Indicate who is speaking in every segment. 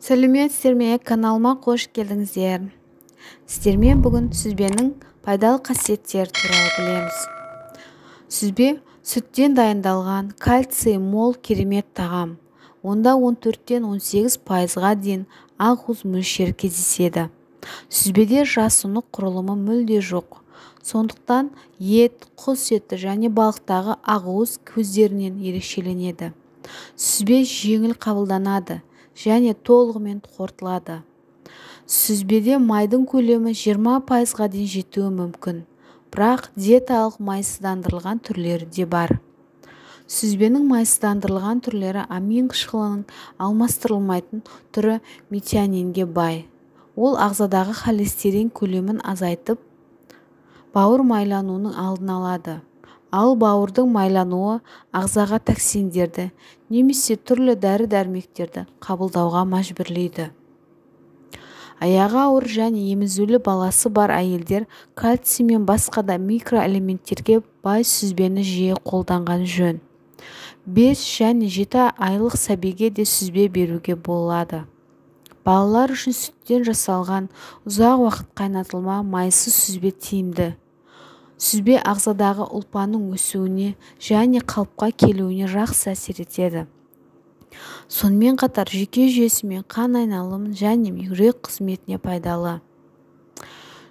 Speaker 1: Сәлеметсіздер ме, каналыма қош келдіңіздер. Сіздермен бүгін сүзбенің пайдалы қасиеттері туралы білеміз. Сүзбе сүттен дайындалған кальций мол керемет тағам. Онда 14-тен 18%-ға дейін ақуыз мөлшері кездеседі. Сүзбеде жасұнық құрылымы мүлде жоқ. Сондықтан ет, құс еті және балықтағы ақуыз көздерінен ерекшеленеді. Сүзбе жеңіл қабылданады және толығымен қорытылады. Сүзбеде майдың көлемі 20%-ға дейін жетуі мүмкін, бірақ диеталық майсыздандырылған түрлері де бар. Сүзбенің майсыздандырылған түрлері амин қышқылының алмастырылмайтын түрі метионинге бай. Ол ағзадағы холестерин көлемін азайтып, бауыр майлануының алдын алады. Ал бауырдың майлануы ағзаға токсиндерді немесе түрлі дәрі-дәрмектерді қабылдауға мәжбүрлейді. Аяғы ауыр және емізулі баласы бар әйелдер кальций мен басқа да микроэлементтерге бай сүзбені жиі қолданған жөн. 5 және 7 айлық сәбиге де сүзбе беруге болады. Балалар үшін сүттен жасалған ұзақ уақыт қайнатылма майсыз сүзбе тиімді. Сүзбе ағзадағы ұлпаның өсуіне және қалыпқа келуіне жақсы әсер етеді. Сонымен қатар жүйке жүйесі мен қан айналымын және жүрек қызметіне пайдалы.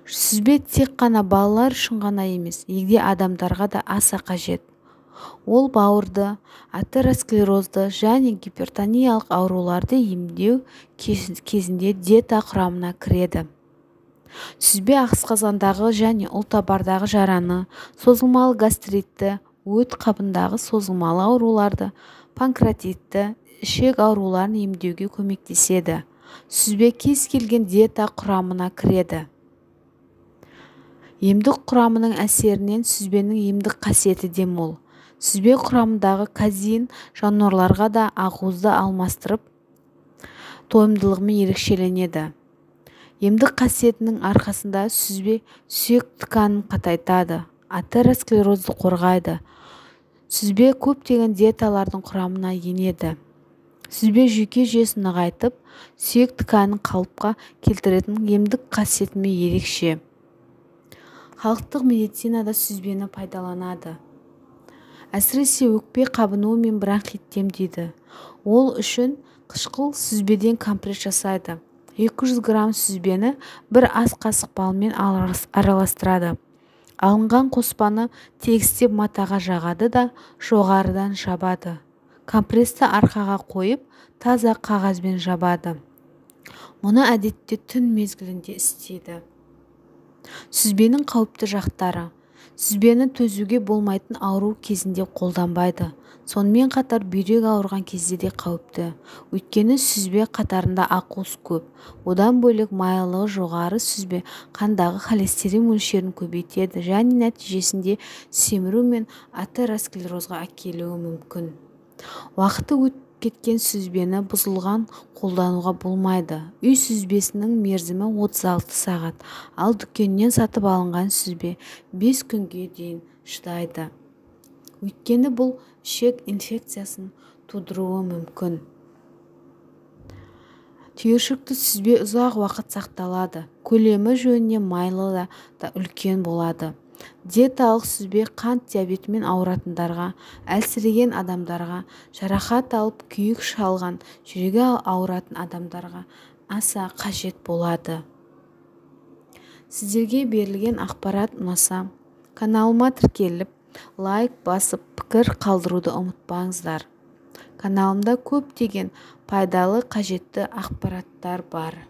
Speaker 1: Сүзбе тек қана балалар үшін ғана емес, егде адамдарға да аса қажет. Ол бауырды, атеросклерозды және гипертониялық ауруларды емдеу кезінде диета құрамына кіреді. Сүзбе асқазандағы және ұлтабардағы жараны, созылмалы гастритті, өт қабындағы созылмалы ауруларды, панкреатитті, ішек ауруларын емдеуге көмектеседі. Сүзбе кез келген диета құрамына кіреді. Емдік құрамының әсерінен сүзбенің емдік қасиеті де мол. Сүзбе құрамындағы казеин жануарларға да ақуызды алмастырып, тойымдылығымен ерекшеленеді. Емдік қасиетінің арқасында сүзбе сүйек тканін қатайтады, атеросклерозды қорғайды. Сүзбе көптеген диеталардың құрамына енеді. Сүзбе жүйке жүйесін нығайтып, сүйек тканін қалыпқа келтіретін емдік қасиетімен ерекше. Халықтық медицинада сүзбені пайдаланады. Әсіресе өкпе қабынуы мен бронхитті емдейді. Ол үшін қышқыл сүзбеден компресс жасайды. 200 грамм сүзбені бір ас қасық балмен араластырады. Алынған қоспаны тегістеп матаға жағады да жоғарыдан жабады. Компресті арқаға қойып, таза қағазбен жабады. Мұны әдетте түн мезгілінде істейді. Сүзбенің қауіпті жақтары. Сүзбені төзуге болмайтын ауру кезінде қолданбайды. Сонымен қатар бүйрек ауырған кезде де қауіпті. Өйткені сүзбе қатарында ақуыз көп. Одан бөлек майлылығы жоғары сүзбе қандағы холестерин мөлшерін көбейтеді және нәтижесінде семіру мен атеросклерозға әкелуі мүмкін. Уақыты өтіп кеткен сүзбені бұзылған қолдануға болмайды. Үй сүзбесінің мерзімі 36 сағат, ал дүкеннен сатып алынған сүзбе 5 күнге дейін шыдайды. Өйткені бұл ішек инфекциясын тудыруы мүмкін. Түйіршікті сүзбе ұзақ уақыт сақталады. Көлемі жөнінен майлы да үлкен болады. Диеталық сүзбе қант диабетімен ауыратындарға, әлсіреген адамдарға, жарақат алып күйік шалған, жүрегі ауыратын адамдарға аса қажет болады. Сіздерге берілген ақпарат ұнаса, каналыма тіркеліп, лайк басып, пікір қалдыруды ұмытпаңыздар. Каналымда көптеген пайдалы қажетті ақпараттар бар.